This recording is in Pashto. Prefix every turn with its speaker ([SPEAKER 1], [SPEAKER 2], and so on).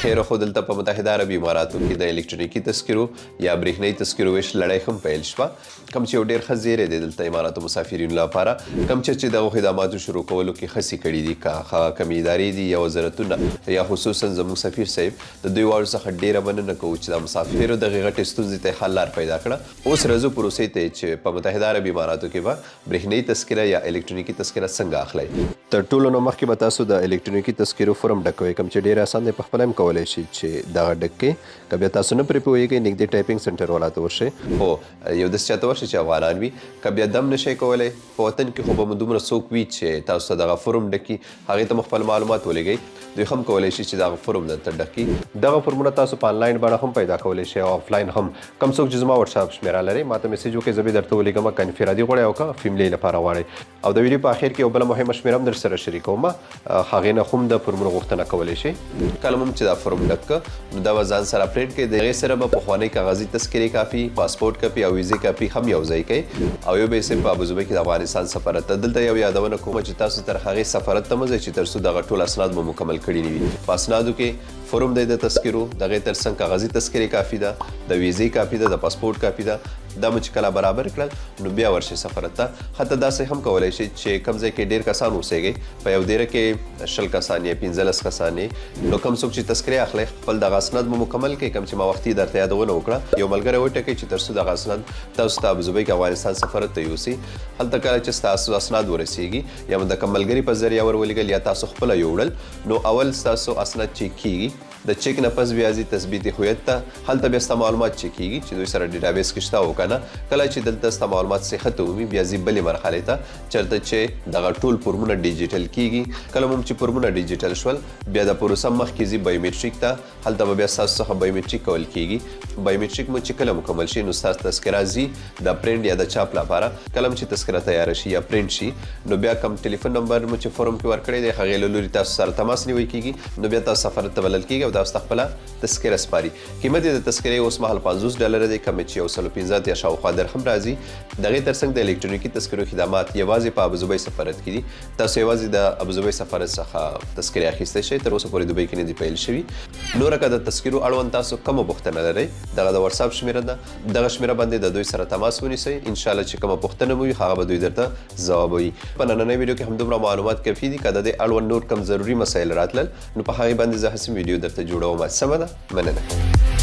[SPEAKER 1] خیر خو دلته په متحده عربي اماراتو کې د الکترونیکي تذکرو یا برېښنايي تذکرو ویش لړۍ هم پیل شوه، کوم چې یو ډېر ښه زیری دی دلته اماراتو مسافرینو لپاره، کوم چې چې دغو خدماتو شروع کولو کې ښه څه کړي دي، که هغه کومې ادارې دي یا وزارتونه یا خصوصا زموږ سفیر صاحب، د دوی واړو څخه ډېره مننه کوو چې دا مسافرو دغې غټې ستونزې ته یې حل لار پیدا کړه. اوس راځو پروسې ته چې په متحده عربي اماراتو کې به برېښنايي تذکره یا الکترونیکي تذکره څنګه اخلئ. تر ټولو نه مخکې به تاسو د الکترونیکي تذکرو فورم ډکوئ، کوم چې ډېر اسان دی، په خپله هم کولای شئ چې دغه ډک کړئ. که بیا تاسو نه پرې پوهېږئ، نږدې ټایپینګ سنټر والا ته ورشئ، خو یو داسې چاته ورشئ چې افغانان وي. که بیا دم نه شئ کولای، په وطن کې خو به مو دومره څوک وي چې تاسو ته دغه فورم ډک کړي، هغې ته مو خپل معلومات ولېږئ، دوی هم کولای شي چې دغه فورم درته ډک کړي. دغه فورمونه تاسو په انلاین بڼه هم پیدا کولای شئ او افلاین هم. کوم څوک چې زما وټساپ شمېره لرئ، ماته میسج وکړئ، زه به یې درته ولېږم، که انفرادي غواړئ او که فیملي لپاره غواړئ. او د ویډیو په اخر کې یو بله مهمه شمېره هم درسره شریکوم، هغې نه هم د فورمونو غوښتنه کولی شئ. کله مو چې دا فورم ډک کړ، نو دا به ځان سره پرینټ کړئ، د هغې سره به پخوانۍ کاغذي تذکرې کاپي، پاسپورټ کاپي او ویزې کاپي هم یو ځای کړئ او یو به یې په ابوظبۍ کې د افغانستان سفارت ته. دلته یو یادونه کوم چې تاسو تر هغې سفارت ته مه ځئ چې تر څو دغه ټول اسناد مو مکمل کړي نه وي. په اسنادو کې فورم دی د تذکرو، د هغې تر څنګ کاغذي تذکرې کافي ده، د ویزې کاپي ده، د پاسپورټ کاپي ده. دا مو چې کله برابر کړل، نو بیا ورشئ سفارت ته. حتی داسې هم کولای شئ چې کوم ځای کې ډېر کسان اوسېږئ، په یو دېره کې 20 کسان یې، 15 کسان یې، نو کوم څوک چې تذکرې اخلئ، خپل دغه اسناد مو مکمل کړئ، کوم چې ما وختي درته یادونه وکړه. یو ملګری وټاکئ چې تر څو دغه اسناد تاسو ته ابوظبۍ کې افغانستان سفارت ته یوسي. هلته کله چې ستاسو اسناد ورسېږي، یا مو د کوم ملګري په ذریعه ور ولېږل یا تاسو خپله یوړل، نو اول ستاسو اسناد چیک کیږي، د چیک نه پس بیا ځي تثبیت هویت ته، هلته بیا ستا معلومات چیک کیږي چې دوی سره ډیټابیس کې شته او کنه. کله چې دلته ستا معلومات صحت ومومي، بیا ځي بلې مرحلې ته چرته چې دغه ټول فورمونه ډیجیټل کیږي. کله هم چې فورمونه ډیجیټل شول، بیا د پروسه مخکې ځي بایومټریک ته، هلته به بیا ستاسو څخه بایومټریک کول کیږي. بایومټریک مو چې کله مکمل شي، نو ستاسو تذکره ځي د پرینټ یا د چاپ لپاره. کله هم چې تذکره تیاره شي یا پرینټ شي، نو بیا کوم ټلیفون نمبر مو چې فورم کې ورکړی دی، هغې له لوري تاسو سره تماس نیول کیږي، نو بیا تاسو سفارت ته بلل کیږي او تاسو ته خپله تذکره سپاري. قیمت یې د تذکرې اوس مهال 50 ډالر دی، کوم چې 185 شاوخوا درهم راځي. دغې ترڅنګ د الکترونیکي تذکرو خدمات یوازې په ابوظبۍ سفارت کې دي. تاسو یوازې د ابوظبۍ سفارت څخه تذکرې اخیستی شئ، تر اوسه پورې دوبۍ کې نه دي پیل شوي. نوره که د تذکرو اړوند تاسو کومه پوښتنه لرئ، دغه د واتساپ شمیره ده، دغه شمیره باندې د دوی سره تماس ونیسئ. ان شاء الله چې کومه پوښتنه مو وي، هغه به دوی درته ځوابوي. په نننۍ ویډیو کې همدومره معلومات کافي دي. که د دې اړوند نور کوم ضروري مسایل راتلل، نو په هغې باندې زه هسې ویډیو درته جوړوم. سمه ده، مننه.